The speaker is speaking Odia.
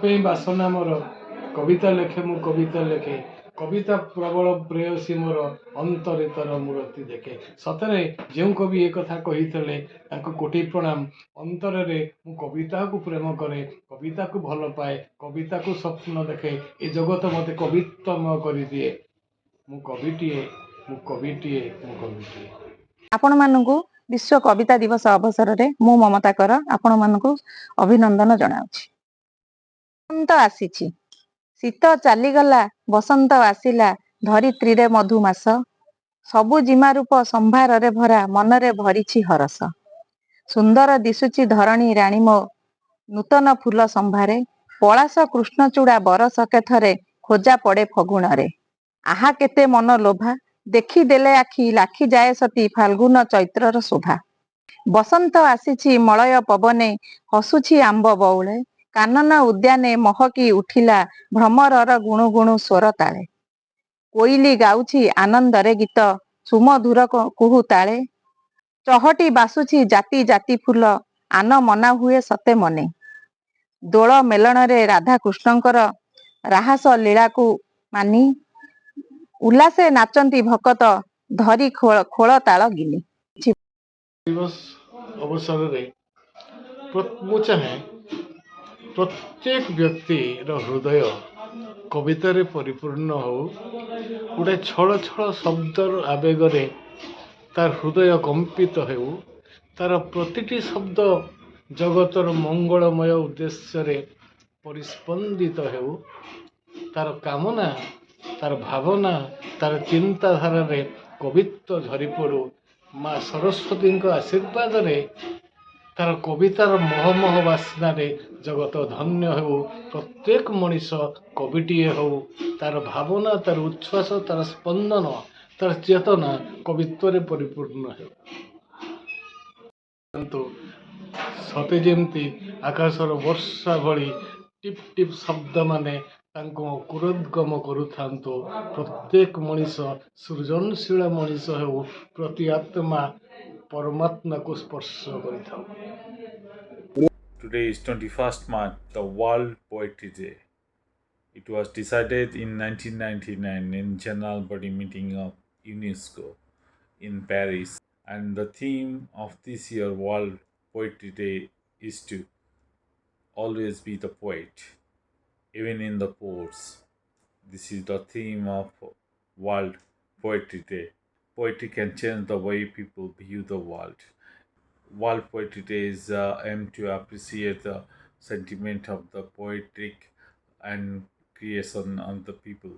ପାଇଁ ବାସନା ମୋର, କବିତା ଲେଖେ, ମୁଁ କବିତା ଲେଖେ। କବିତା ପ୍ରବଳ ପ୍ରେୟସୀ ମୋର, ଅନ୍ତରେ ତାର ମୂରତି ଦେଖେ। ସତରେ ଯେଉଁ କବି ଏ କଥା କହିଥିଲେ, ତାଙ୍କୁ କୋଟି ପ୍ରଣାମ। ଅନ୍ତରରେ ମୁଁ କବିତାକୁ ପ୍ରେମ କରେ, କବିତାକୁ ଭଲ ପାଏ, କବିତାକୁ ସ୍ୱପ୍ନ ଦେଖେ। ଏ ଜଗତ ମୋତେ କବିତ୍ୱମୟ କରିଦିଏ। ମୁଁ କବିଟିଏ, ମୁଁ କବିଟିଏ, ମୁଁ କବିଟିଏ। ଆପଣମାନଙ୍କୁ ବିଶ୍ୱ କବିତା ଦିବସ ଅବସରରେ ମୁଁ ମମତା କର ଆପଣମାନଙ୍କୁ ଅଭିନନ୍ଦନ ଜଣାଉଛି। ବସନ୍ତ ଆସିଛି, ଶୀତ ଚାଲିଗଲା, ବସନ୍ତ ଆସିଲା, ଧରିତ୍ରୀରେ ମଧୁମାସ। ସବୁଜିମା ରୂପ ସମ୍ଭାରରେ ଭରା, ମନରେ ଭରିଛି ହରଷ। ସୁନ୍ଦର ଦିଶୁଛି ଧରଣୀ ରାଣୀ ମୋ ନୂତନ ଫୁଲ ସମ୍ଭାରେ। ପଳାଶ କୃଷ୍ଣଚୂଡ଼ା ବରଷକେ ଥରେ ଖୋଜା ପଡେ ଫଗୁଣରେ। ଆହା, କେତେ ମନ ଲୋଭା, ଦେଖିଦେଲେ ଆଖି ଲାଖିଯାଏ ସତୀ ଫାଲ୍ଗୁନ ଚୈତ୍ରର ଶୋଭା। ବସନ୍ତ ଆସିଛି, ମଳୟ ପବନେ ହସୁଛି ଆମ୍ବ ବଉଳେ। କାନନ ଉଦ୍ୟାନେ ମହକି ଉଠିଲା ଭ୍ରମରର ଗୁଣୁ ଗୁଣୁ ସ୍ୱର ତାଳେ। କୋଇଲି ଗାଉଛି ଆନନ୍ଦରେ ଗୀତ ସୁମଧୁର କୁହୁ ତାଳେ। ଚହଟି ବାସୁଛି ଜାତି ଜାତି ଫୁଲ, ଆନ ମନା ହୁଏ ସତେ ମନେ। ଦୋଳ ମେଲଣରେ ରାଧା କୃଷ୍ଣଙ୍କର ରାହାସ ଲୀଳାକୁ ମାନି ଉଲ୍ଲାସେ ନାଚନ୍ତି ଭକତ ଧରି ଖୋଳ ତାଳ ଗିନି। ଦିବସ ଅବସରରେ ମୁଁ ଚାହେଁ ପ୍ରତ୍ୟେକ ବ୍ୟକ୍ତିର ହୃଦୟ କବିତାରେ ପରିପୂର୍ଣ୍ଣ ହଉ। ଗୋଟେ ଛଳ ଛଳ ଶବ୍ଦର ଆବେଗରେ ତାର ହୃଦୟ କମ୍ପିତ ହେଉ। ତାର ପ୍ରତିଟି ଶବ୍ଦ ଜଗତର ମଙ୍ଗଳମୟ ଉଦ୍ଦେଶ୍ୟରେ ପରିସ୍ପନ୍ଦିତ ହେଉ। ତାର କାମନା, ତାର ଭାବନା, ତାର ଚିନ୍ତାଧାରାରେ କବିତ୍ୱ ଝରିପଡ଼ୁ। ମା ସରସ୍ୱତୀଙ୍କ ଆଶୀର୍ବାଦରେ ତାର କବିତାର ମହମହ ବାସ୍ନାରେ ଜଗତ ଧନ୍ୟ ହେଉ। ପ୍ରତ୍ୟେକ ମଣିଷ କବିଟିଏ ହେଉ। ତାର ଭାବନା, ତାର ଉଚ୍ଛ୍ୱାସ, ତାର ସ୍ପନ୍ଦନ, ତାର ଚେତନା କବିତ୍ୱରେ ପରିପୂର୍ଣ୍ଣ ହେଉ। କିନ୍ତୁ ସତେ ଯେମିତି ଆକାଶର ବର୍ଷା ଭଳି ଟିପ୍ ଟିପ୍ ଶବ୍ଦମାନେ ତାଙ୍କୁ ଅଙ୍କୁରୋଦ୍ଗମ କରୁଥାନ୍ତୁ। ପ୍ରତ୍ୟେକ ମଣିଷ ସୃଜନଶୀଳ ମଣିଷ ହେଉ। ପ୍ରତି ଆତ୍ମା ପରମାତ୍ମାକୁ ସ୍ପର୍ଶ କରିଥାଉ। Today is 21st March, the World Poetry Day. It was decided in 1999 in General Body meeting of UNESCO in Paris, and the theme of this year World Poetry Day is to always be the poet, even in the pores. This is the theme of World Poetry Day. Poetry can change the way people view the world. World Poetry Day is aimed to appreciate the sentiment of the poetic and creation of the people.